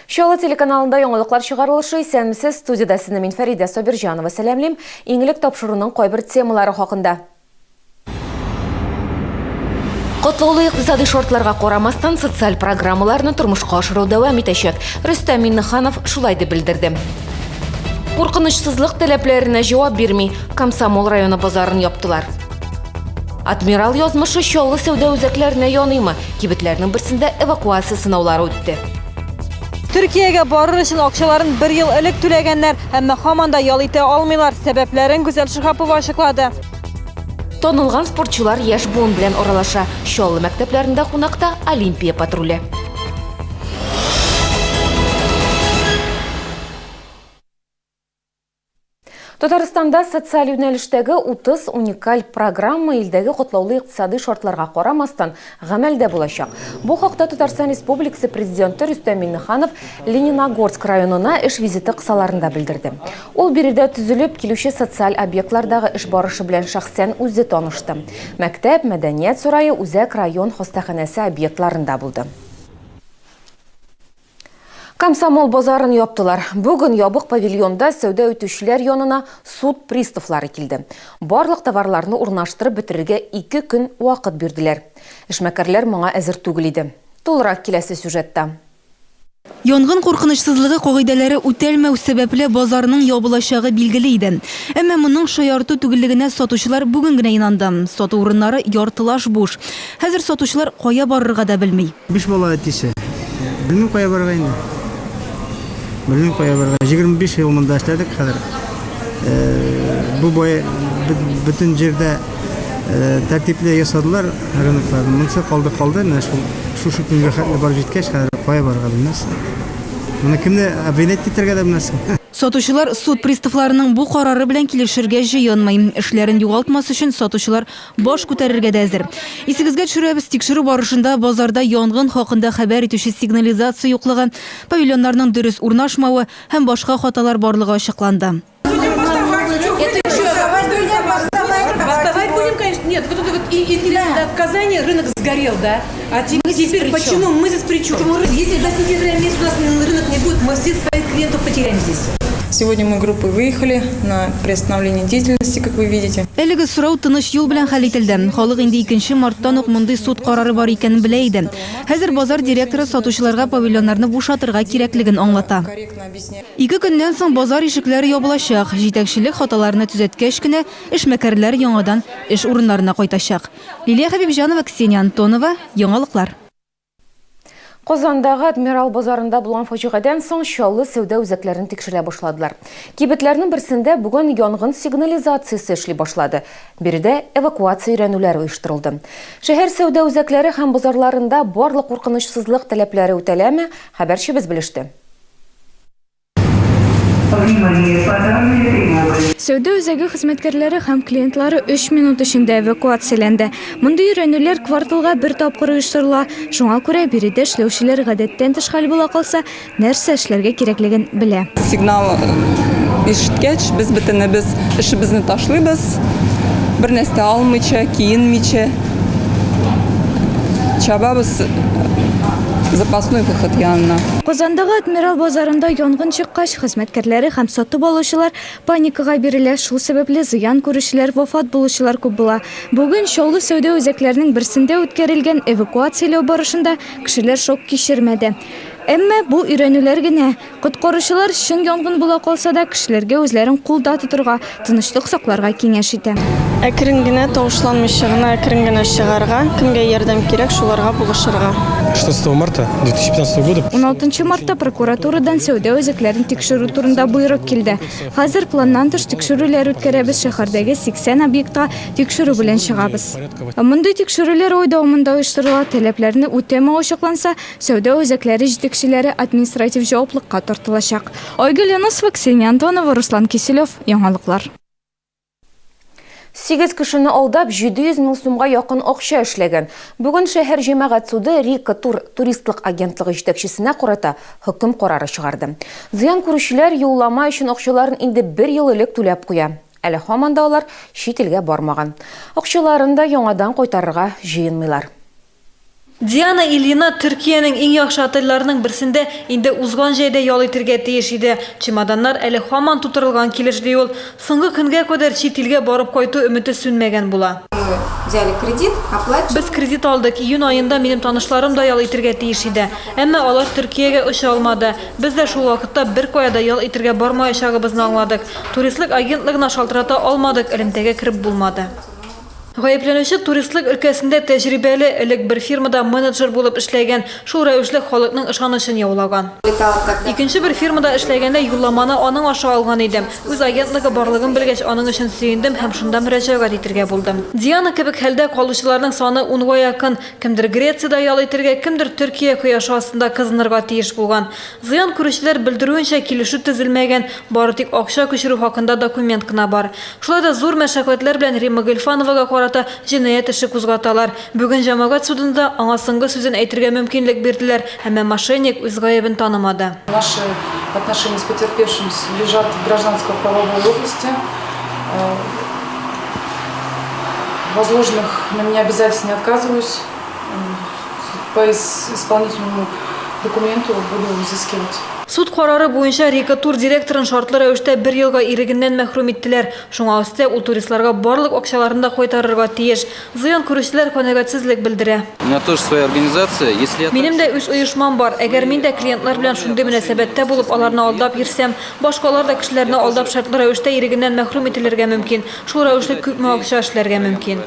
Чаллы телеканалында яңалыклар чыгарылышы исәнмесез. Студиядә сезне мин Фәридә Сабирҗанова сәламлим. Иң элек тапшыруның кайбер темалары хакында. Катлаулы икътисади шартларга карамастан, социаль программаларны тормышка ашыру дәвам итәчәк. Рөстәм Миңнеханов шулай дип белдерде. Куркынычсызлык таләпләренә җавап бирми, Комсомол районы базарын яптылар. Адмирал язмышы Чаллы сәүдә үзәкләренә яныймы? Кибетләрнең берсендә эвакуация сынаулары үтте. Төркиягә барыр өчен акчаларын бер ел элек түләгәннәр, әмма һаман да ял итә алмыйлар. Сәбәпләрен Гүзәл Шиһапова ачыклады. Танылган спортчылар яшь буын белән аралаша. Чаллы мәктәпләрендә кунакта Олимпия патруле. Татарстанда социаль юнәлештәге 30 уникаль программа илдәге катлаулы икътисадый шартларга карамастан гамәлдә булачак. Бу хакта Татарстан Республикасы Президенты Рөстәм Миңнеханов Лениногорск районына эш визиты кысаларында белдерде. Ул биредә төзелеп килүче социаль объектлардагы эш барышы белән шәхсән үзе танышты. Мәктәп, мәдәният сарае, үзәк район хастаханәсе объектларында булды. Комсомол базарын яптылар. Бүген ябык павильонда сәүдә итүчеләр янына суд приставлары килде. Барлык товарларны урнаштырып бетерергә ике көн вакыт бирделәр. Эшмәкәрләр моңа әзер түгел иде. Тулырак киләсе сюжетта. Янгын куркынычсызлыгы кагыйдәләре үтәлмәү сәбәпле, базарның ябылачагы билгеле иде. Әмма моның шаярту түгеллегенә сатучылар бүген генә инанды. Сату урыннары яртылаш буш. Хәзер сатучылар кая барырга да белми. Биш бала әтисе. Белмим кая барырга инде. Белмим кая барырга. 25 ел монда эшләдек хәзер. Бу бай бөтен җирдә тәртипле ясадылар рынокларны. Монысы калды калды. Менә шул шушы көнгә хәтле барып җиткәч, хәзер кая барырга белмәссең. Моны кемне обвинять итәргә дә белмәссең. Сатучылар суд приставларының бу карары белән килешергә җыенмый. Эшләрен югалтмас өчен сатучылар Баш күтәрергә дә әзер. Исегезгә төшерәбез, тикшерү барышында базарда янгын хакында хәбәр итүче сигнализация юклыгы, павильоннарның дөрес урнашмавы һәм башка хаталар барлыгы ачыкланды. Сегодня мы группой выехали на приостановление деятельности, как вы видите. Әлеге сорау тыныч юл белән хәл ителде. Халык инде икенче марттан ук мондый суд карары бар икәнен белә иде. Хәзер базар директоры сатучыларга павильоннарны бушатырга кирәклеген аңлата. Ике көннән соң базар ишекләре ябылачак. Җитәкчелек хаталарны төзәткәч кенә, эшмәкәрләр яңадан эш урыннарына кайтачак. Лилия Хәбибҗанова, Ксения Антонова, Яңалыклар. Казандагы Адмирал базарында булган фаҗигадән соң Чаллы сәүдә үзәкләрен тикшерә башладылар. Кибетләрнең берсендә бүген янгын сигнализациясе эшли башлады. Биредә эвакуация өйрәнүләре оештырылды. Шәһәр сәүдә үзәкләре һәм базарларында барлык куркынычсызлык таләпләре үтәләме, хәбәрчебез белеште. Сәүдә үзәге хезмәткәрләре һәм клиентлары өч минут эчендә эвакуацияләнде. Мондый өйрәнүләр кварталга бер тапкыр оештырыла. Шуңа күрә биредә эшләүчеләр гадәттән тыш хәл була калса, нәрсә эшләргә кирәклеген белә. Сигнал ишеткәч, без бөтенебез эшебезне ташлыйбыз, бернәрсә алмыйча, киенмичә чабабыз запасной выход янына. Казандагы Адмирал базарында янгын чыккач, хезмәткәрләре һәм сатып алучылар паникага бирелә, шул сәбәпле зыян күрүчеләр, вафат булучылар күп була. Бүген Чаллы сәүдә үзәкләренең берсендә үткәрелгән эвакуацияләү барышында кешеләр шок кичермәде. Әмма бу өйрәнүләр генә. Коткаручылар чын янгын була калса да, кешеләргә үзләрен кулда тотырга, тынычлык сакларга киңәш итә. Әкрен генә, тавышланмыйча гына, әкрен генә чыгарга, кемгә ярдәм кирәк, шуларга булышырга. 16 марта 2015 года. Уналтынчы мартта прокуратурадан сәүдә үзәкләрен тикшерү турында боерык килде. Хәзер планнан тыш тикшерүләр үткәрәбез, шәһәрдәге 80 объектка тикшерү белән чыгабыз. Мондый тикшерүләр ай дәвамында оештырыла, таләпләрне үтәмәү ачыкланса, Сәүдә үзәкләре җитәкчеләре административ җаваплыкка тартылачак. Айгөл Юнысова, Ксения Антонова, Руслан Киселев, Яңалыклар. Сигез кешене алдап, 700 мең сумга якын акча эшләгән. Бүген шәһәр җәмәгать суды Рика Тур туристлык агентлыгы җитәкчесенә карата хөкем карары чыгарды. Зыян күрүчеләр юллама өчен акчаларын инде бер ел элек түләп куя. Әле һаман да алар чит илгә бармаган. Акчаларын да яңадан кайтарырга җыенмыйлар. Диана Ильина Төркиянең иң яхшы отельләренең берсендә инде узган җәйдә ял итергә тиеш иде. Чемоданнар әле һаман тутырылган килеш, ди ул. Соңгы көнгә кадәр чит илгә барып кайту өмете сүнмәгән була. Без кредит алдык, июнь аенда минем танышларым да ял итергә тиеш иде. Әмма алар Төркиягә оча алмады. Без дә шул вакытта беркая да ял итергә бармаячагыбызны аңладык. Туристлык агентлыгына шалтырата алмадык, элемтәгә кереп булмады. Гаепләнүче туристлык өлкәсендә тәҗрибәле, элек бер фирмада менеджер булып эшләгән, шул рәвешле халыкның ышанычын яулаган. Икенче бер фирмада эшләгәндә юлламаны аның аша алган идем. Үз агентлыгы барлыгын белгәч, аның өчен сөендем һәм шунда мөрәҗәгать итергә булдым. Диана кебек хәлдә калучыларның саны унга якын. Кемдер Грециядә ял итергә, кемдер Төркия кояшы астында кызынырга тиеш булган. Зыян күрүчеләр белдерүенчә, килешү төзелмәгән, бары тик акча күчерү хакында документ кына бар. Шулай да зур мәшәкатьләр белән Римма Гыйльфановага карата җинаять эше кузгаталар. Бүген җәмәгать судында аңа соңгы сүзен әйтергә мөмкинлек бирделәр, әмма мошенник үз гаебен танымады. Наши отношения с потерпевшим лежат в гражданско-правовой области. Возложенных на меня обязательств не отказываюсь. По исполнительному документу буду взыскивать. Суд карары буенча Рика Тур директорын шартлы рәвештә бер елга ирегеннән мәхрүм иттеләр. Шуңа өстәп, ул туристларга барлык акчаларын да кайтарырга тиеш. Зыян күрүчеләр канәгатьсезлек белдерә. У меня тоже своя организация, если я Минем дә үз оешмам бар. Әгәр мин дә клиентлар белән шундый мөнәсәбәттә булып, аларны алдап йөрсәм, башкалар да кешеләрне алдап шартлы рәвештә ирегеннән мәхрүм ителергә мөмкин. Шул рәвешле күпме акча эшләргә мөмкин.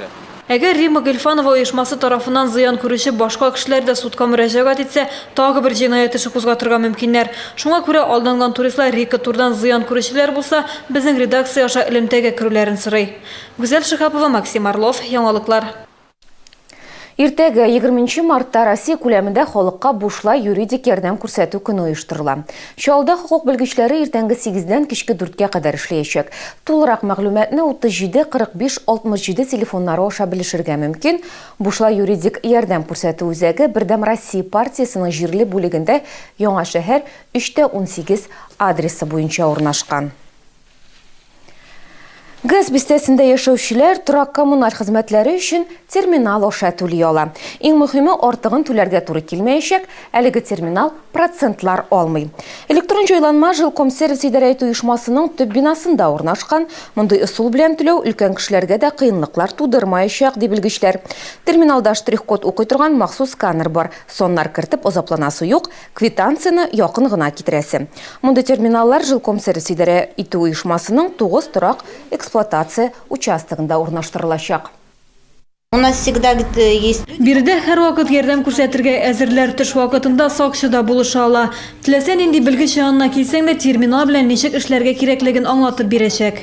Әгәр Римма Гыйльфанова оешмасы тарафыннан зыян күрүче башка кешеләр дә судка мөрәҗәгать итсә, тагы бер җинаять эше кузгатырга мөмкиннәр. Шуңа күрә алданган туристлар Рика Турдан зыян күрүчеләр булса, безнең редакция аша элемтәгә керүләрен сорый. Гүзәл Шиһапова, Максим Орлов, Яңалыклар. Иртәгә, егерменче мартта, Россия күләмендә халыкка бушлай юридик ярдәм күрсәтү көне оештырыла. Чаллыда хокук белгечләре иртәнге сигездән кичке дүрткә кадәр эшләячәк. Тулырак мәгълүматны 37 45 67 телефоннары аша белешергә мөмкин. Бушлай юридик ярдәм күрсәтү үзәге Бердәм Россия партиясенең җирле бүлегендә Яңа шәһәр, 3 тә 18 адресы буенча урнашкан. ГЭС бистәсендә яшәүчеләр торак-коммуналь хезмәтләре өчен терминал аша түли ала. Иң мөһиме, артыгын түләргә туры килмәячәк, әлеге терминал процентлар алмый. Электрон җайланма Жилкомсервис идарә итү оешмасының төп бинасында урнашкан. Мондый ысул белән түләү өлкән кешеләргә дә кыенлыклар тудырмаячак, ди белгечләр. Терминалда штрих-код укый торган махсус сканер бар. Саннар кертеп азапланасы юк, Квитанцияне якын гына китерәсе. Мондый терминаллар Жилкомсервис идарә итү оешмасының 9 торак эксплуатация участогында урнаштырылачак. У нас всегда есть. Биредә һәрвакыт ярдәм күрсәтергә әзерләр, төш вакытында сакчы да булыша ала. Теләсә нинди белгеч янына килсәң дә, терминал белән ничек эшләргә кирәклеген аңлатып бирәчәк.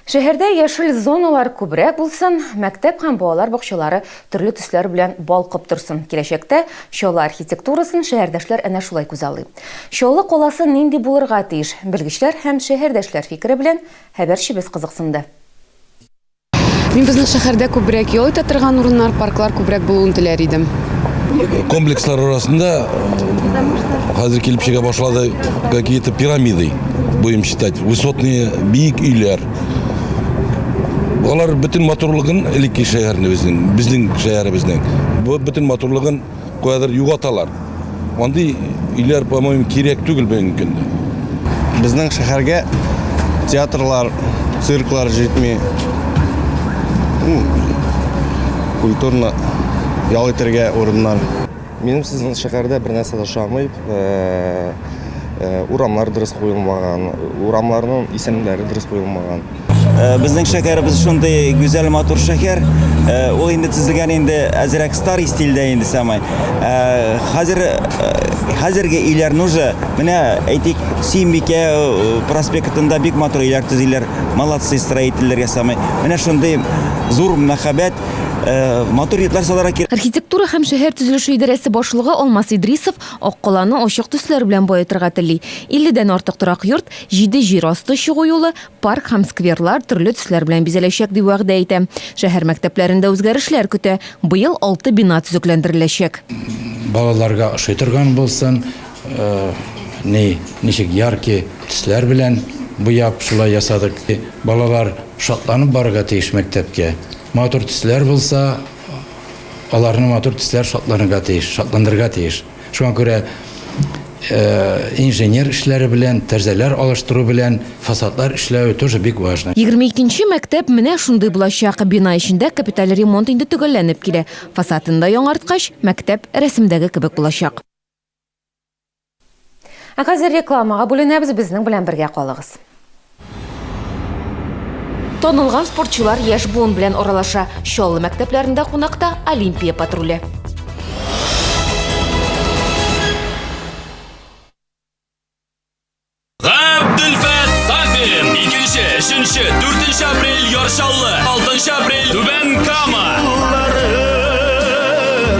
Шәһәрдә яшел зоналар күбрәк булсын, мәктәп һәм балалар бакчалары төрле төсләр белән балкып торсын. Киләчәктә Чаллы архитектурасын шәһәрдәшләр әнә шулай күзаллый. Чаллы каласы нинди булырга тиеш? Белгечләр һәм шәһәрдәшләр фикере белән хәбәрчебез кызыксынды. Мин безнең шәһәрдә күбрәк ял итә торган урыннар, парклар күбрәк булуын теләр идем. Комплекслар арасында хәзер килеп чыга башлады какие-то пирамиды, будем считать, высотные биек өйләр. Алар бөтен матурлыгын элекке шәһәрне безнең, безнең шәһәребезнең, бу бөтен матурлыгын каядыр югаталар. Андый өйләр, по-моему, кирәк түгел бүгенге көндә. Безнең шәһәргә театрлар, цирклар җитми. Культурно ял итәргә урыннар. Минем сезнең шәһәрдә бер нәрсә дә ошамый. Э, э, урамнар дөрес куелмаган, урамнарның исемнәре дөрес куелмаган. Э, безнең шәһәребез шундый гүзәл матур шәһәр. Э, ул инде төзелгән инде әзрәк старый стильдә инде самай. Э, хәзер хәзерге өйләрне уже менә әйтик Сөембикә проспектында бик матур өйләр төзиләр. Молодцы строительләргә самай. Менә шундый зур мәхәббәт матур йортлар салырга кирәк. Архитектура һәм шәһәр төзелеше идарәсе башлыгы Алмаз Идрисов Аккаланы ачык төсләр белән баетырга тели. 50 дән артык торак йорт, җиде җир асты чыгу юлы, Парк һәм скверлар төрле төсләр белән бизәләчәк, дип вәгъдә итә. Шәһәр мәктәпләрендә үзгәрешләр көтә. Быел алты бина төзекләндереләчәк. Балаларга ошый торган булсын, ни, ничек яркий төсләр белән буяп, шулай ясадык. Балалар шатланып барырга тиеш мәктәпкә. Матур төсләр булса, Аларны матур төсләр шатланырга тиеш, шатландырырга тиеш. Шуңа күрә инженер эшләре белән, тәрзәләр алыштыру белән фасадлар эшләү тоже бик важно. 22 нче мәктәп менә шундый булачак. Бина эчендә капиталь ремонт инде төгәлләнеп килә. Фасадын да яңарткач, мәктәп рәсемдәге кебек булачак. Ә хәзер рекламага бүленәбез, безнең белән бергә калыгыз. Танылган спортчылар яшь буын белән аралаша. Чаллы мәктәпләрендә кунакта Олимпия патруле. Габделфәт Сафин! Икенче, өченче, дүртенче апрель Яр Чаллы, алтынчы апрель Түбән Кама.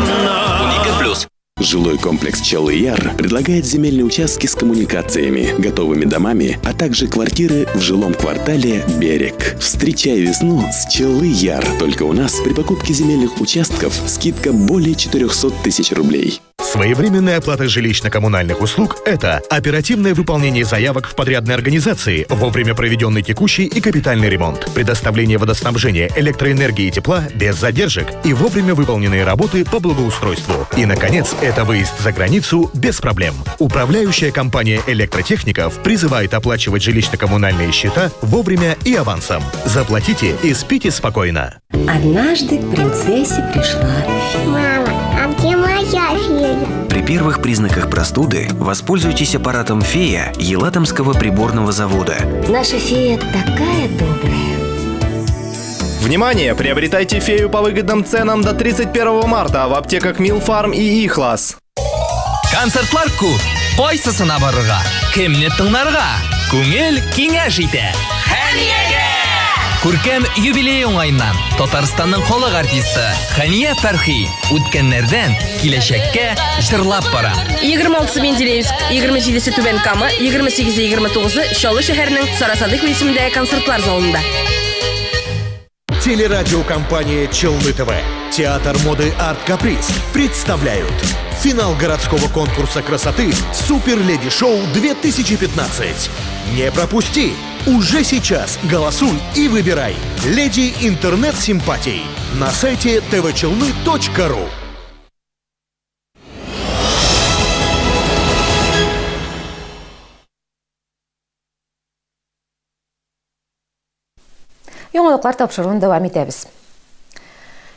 12 плюс. Жилой комплекс Чаллы-Яр предлагает земельные участки с коммуникациями, готовыми домами, а также квартиры в жилом квартале «Берег». Встречай весну с Чаллы-Яр. Только у нас при покупке земельных участков скидка более 400 тысяч рублей. Своевременная оплата жилищно-коммунальных услуг – это оперативное выполнение заявок в подрядной организации, вовремя проведенный текущий и капитальный ремонт, предоставление водоснабжения, электроэнергии и тепла без задержек и вовремя выполненные работы по благоустройству. И, наконец, это выезд за границу без проблем. Управляющая компания электротехников призывает оплачивать жилищно-коммунальные счета вовремя и авансом. Заплатите и спите спокойно. Однажды к принцессе пришла фея. Мама, а где моя фея? При первых признаках простуды воспользуйтесь аппаратом «Фея» Елатомского приборного завода. Наша фея такая добрая. Внимание! Приобретайте фею по выгодным ценам до 31 марта в аптеках Милфарм и Ихлас. Концертлар күп. Кайсысына барырга? Кемне тыңларга? Күңел киңәш итә. Хәниягә! Күркәм юбилей уңаеннан Татарстанның халык артисты Хәния Фәрхи үткәннәрдән киләчәккә җырлап бара. 26-сы Менделеевск, 27-се Түбән Кама, 28-е 29-ы Чаллы шәһәренең Сара Садыйкова исемендәге концертлар залында. Телерадиокомпания «Челны ТВ», Театр моды «Арт Каприз» представляют финал городского конкурса красоты «Супер Леди Шоу 2015». Не пропусти! Уже сейчас голосуй и выбирай «Леди Интернет Симпатий» на сайте tvchelny.ru. Яңалыклар тапшыруын дәвам итәбез.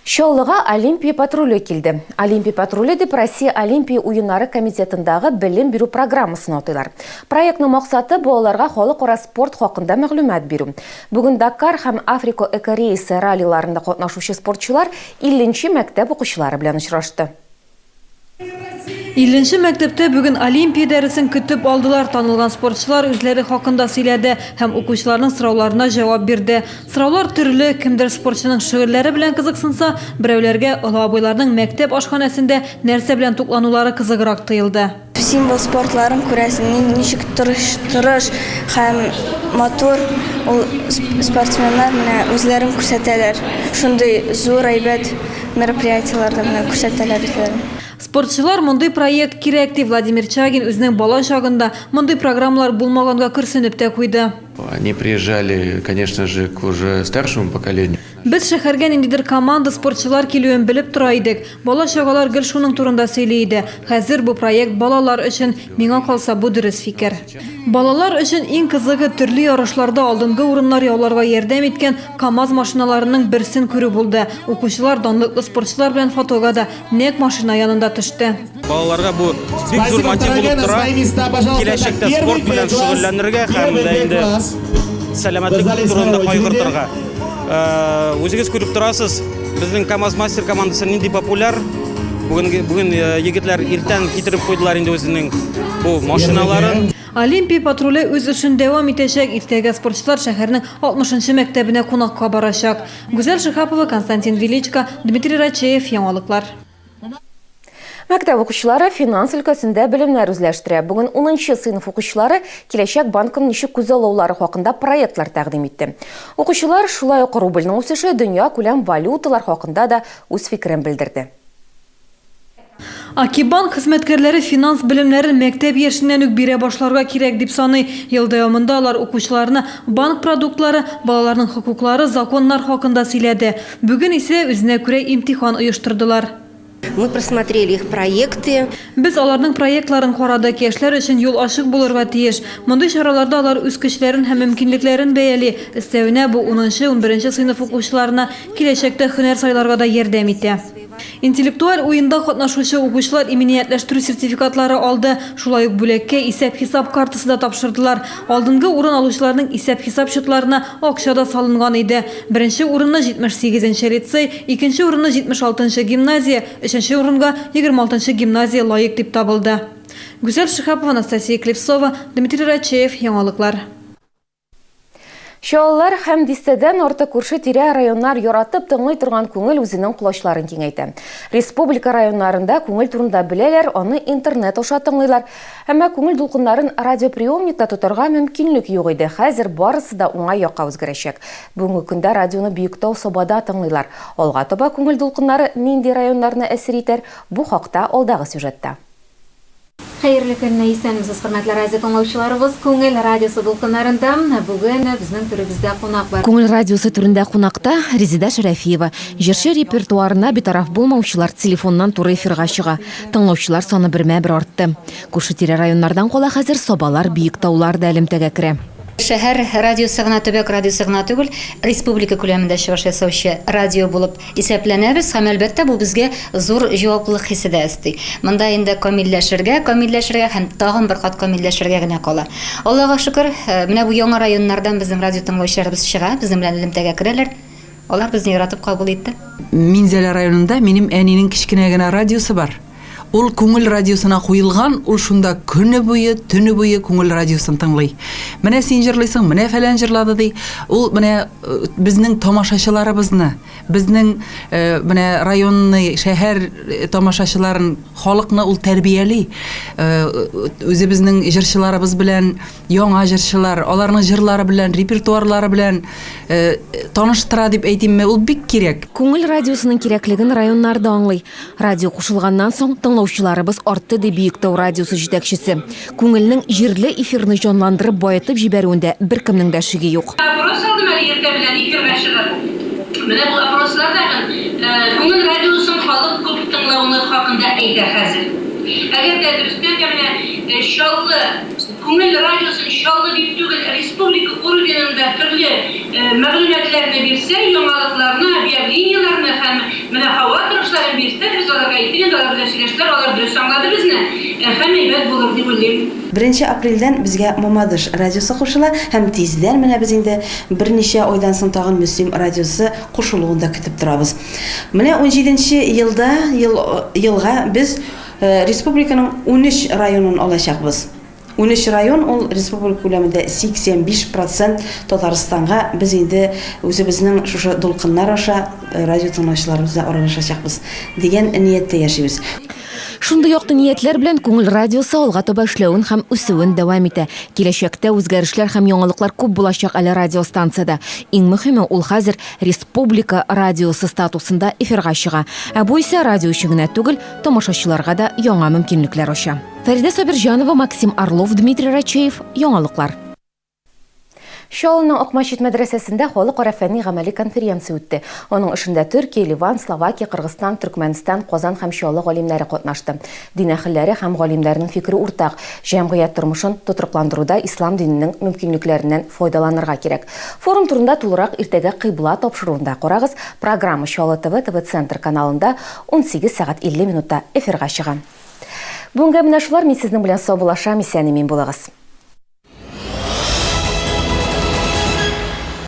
Чаллыга Олимпия патруле килде. Олимпия патруле дип Россия Олимпия уеннары комитетындагы белем бирү программасын атыйлар. Проектның максаты балаларга халыкара спорт хакында мәгълүмат бирү. Бүген Дакар һәм Африка экорейсы раллиларында катнашучы спортчылар 50 нче мәктәп укучылары белән очрашты. Илленче мәктәптә бүген Олимпия дәресен көтеп алдылар. Танылган спортчылар үзләре хакында сөйләде һәм укучыларның сорауларына җавап бирде. Сораулар төрле, кемдер спортчының шөгыльләре белән кызыксынса, берәүләргә олы абыйларның мәктәп ашханәсендә нәрсә белән тукланулары кызыграк тоелды. Символ спортларын күрәсең, ничек тырыш, тырыш һәм матур ул спортсменнар менә үзләрен күрсәтәләр. Шундый зур әйбәт мероприятиеләрдә менә күрсәтәләр үзләрен. Спортчылар мондый проект кирәк, ди Владимир Чагин үзенең бала чагында мондый программалар булмаганга көрсенеп тә куйды. Они приезжали, конечно же, к уже старшему поколению. Без шәһәргә ниндидер команда спортчылар килүен белеп тора идек. Бала-чагалар гел шуның турында сөйли иде. Хәзер бу проект балалар өчен. Миңа калса, бу дөрес фикер. Балалар өчен иң кызыгы, төрле ярышларда алдынгы урыннар яуларга ярдәм иткән КАМАЗ машиналарының берсен күрү булды. Укучылар данлыклы спортчылар белән фотога да нәкъ машина янында төште. Балаларга бу бик зур мотив булып тора. Киләчәктә спорт белән шөгыльләнергә һәм дә инде сәламәтлек турында кайгыртырга. Э, үзегез күреп торасыз, безнең КАМАЗ мастер командасы нинди популяр. Бүген бүген э, егетләр иртән китереп куйдылар инде үзенең бу машиналарын. Олимпия патруле үз эшен дәвам итәчәк. Иртәгә спортчылар шәһәрнең 60 нчы мәктәбенә кунакка барачак. Гүзәл Шиһапова, Константин Величко, Дмитрий Рачеев, Яңалыклар. Мәктәп укучылары финанс өлкәсендә белемнәр үзләштерә. Бүген 10 сыйныф укучылары киләчәк банкын ничек күзаллаулары хакында проектлар тәкъдим итте. Укучылар шулай ук рубльнең үсеше, дөньякүләм валюталар хакында да үз фикерен белдерде. Акибанк хезмәткәрләре финанс белемнәрен мәктәп яшеннән үк бирә башларга кирәк дип саный. Ел дәвамында алар укучыларны банк продуктлары, балаларның хокуклары, законнар хакында сөйләде. Бүген исә үзенә күрә имтихан оештырдылар. Мы просмотрели их проекты. Без аларның проектларын карадык, яшьләр өчен юл ачык булырга тиеш. Мондый чараларда алар үз көчләрен һәм мөмкинлекләрен бәяли, өстәвенә, бу унынчы, унберенче сыйныф укучыларына киләчәктә һөнәр сайларга да ярдәм итә. Интеллектуаль уенда катнашучы укучылар иминиятләштерү сертификатлары алды, шулай ук бүләккә исәп-хисап картасы да тапшырдылар. Алдынгы урын алучыларның исәп-хисап счетларына акча да салынган иде. Беренче урынны 78 нче лицей, икенче урынны 76 нчы гимназия, өченче урынга 26 нчы гимназия лаек дип табылды. Гүзәл Шиһапова, Анастасия Клевцова, Дмитрий Рачеев, Яңалыклар. Чаллылар һәм дистәдән артык күрше-тирә районнар яратып тыңлый торган Күңел үзенең колачларын киңәйтә. Республика районнарында Күңел турында беләләр, аны интернет аша тыңлыйлар. Әмма Күңел дулкыннарын радиоприемникта тотарга мөмкинлек юк иде. Хәзер барысы да уңай якка үзгәрәчәк. Бүгенге көндә радионы Биектау, Сабада тыңлыйлар. Алга таба Күңел дулкыннары нинди районнарны әсир итәр, бу хакта алдагы сюжетта. Хәерле көнне, исәнмесез, хөрмәтле радио тыңлаучыларыбыз! Күңел радиосы дулкыннарында бүген безнең түребездә кунак бар. Күңел радиосы түрендә кунакта, Резеда Шәрәфиева. Җырчы репертуарына битараф булмаучылар телефоннан туры эфирга чыга. Тыңлаучылар саны бермә-бер артты. Күрше-тирә районнардан кала хәзер Сабалар, Биектаулар да элемтәгә керә. Шәһәр радиосы гына, төбәк радиосы гына түгел, республика күләмендә чыгыш ясаучы радио булып Исәпләнәбез һәм, әлбәттә, бу безгә зур җаваплылык хисе дә өсти. Монда инде камилләшергә, камилләшергә һәм тагын бер кат камилләшергә генә кала. Аллага шөкер, менә бу яңа районнардан безнең радио тыңлаучыларыбыз чыга, безнең белән элемтәгә керәләр. Алар безне яратып кабул итте. Минзәлә районында минем әнинең кечкенә генә радиосы бар. Ул Күңел радиосына куелган, ул шунда көне буе, төне буе Күңел радиосын тыңлый. Менә син җырлыйсың, менә фәлән җырлады ди. Ул менә э, безнең тамашачыларыбызны, безнең э, менә районный, шәһәр э, тамашачыларын, халыкны ул тәрбияли. Үзебезнең җырчыларыбыз белән, яңа җырчылар, аларның җырлары белән, репертуарлары белән таныштыра дип әйтимме, ул бик кирәк. Күңел радиосының кирәклеген районнар да аңлый. Радио кушылганнан соң, тыңлаучыларыбыз артты, ди Биектау радиосы җитәкчесе. Күңелнең җирле эфирны җанландырып, баетып җибәрүендә беркемнең дә шиге юк. Опрос алдым әле иртә белән эфирга чыгып. Менә бу опрослар тагын Күңел радиосын халык күп тыңлауны хакында әйтә хәзер. Әгәр дә дөрестән дә менә Чаллы Күңел радиосын Чаллы дип түгел, республика уровенында төрле мәгълүматларны бирсә, яңалыкларны, объявлениеләрне һәм менә һава торышларын бирсә, без аларга әйттек инде, алар белән сөйләштеләр, алар дөрес аңлады безне, һәм әйбәт булыр дип уйлыйм. Беренче апрельдән безгә Мамадыш радиосы кушыла һәм тиздән менә без инде берничә айдан соң тагын Мөслим радиосы кушылуын да көтеп торабыз. Менә унҗиденче елда, ел, елга без Республиканың 13 районын алачакбыз. 13 район ул республика күләмендә 85 процент Татарстанга без инде үзебезнең шушы дулкыннар аша радио тыңлаучыларыбыз белән аралашачакбыз дигән нияттә яшибез. Шундый якты ниятләр белән Күңел радиосы алга таба эшләвен һәм үсүен дәвам итә. Киләчәктә үзгәрешләр һәм яңалыклар күп булачак әле радиостанциядә. Иң мөһиме, ул хәзер республика радиосы статусында эфирга чыга. Ә бу исә радио өчен генә түгел, тамашачыларга да яңа мөмкинлекләр ача. Фәридә Сабирҗанова, Максим Орлов, Дмитрий Рачеев, Яңалыклар. Чаллының Акмәчет мәдрәсәсендә халыкара фәнни-гамәли конференция үтте. Аның эшендә Төркия, Ливан, Словакия, Кыргызстан, Төркмәнстан, Казан һәм Чаллы галимнәре катнашты. Дин әһелләре һәм галимнәрнең фикере уртак, җәмгыять тормышын тотрыкландыруда ислам диненең мөмкинлекләреннән файдаланырга кирәк. Форум турында тулырак иртәгә Кыйбла тапшыруында карагыз, программа Чаллы ТВ, ТВ-центр каналында 18 сәгать 50 минутта эфирга чыга. Бүгенгә менә шулар, мин сезнең белән саубуллашам, исән-имин булыгыз.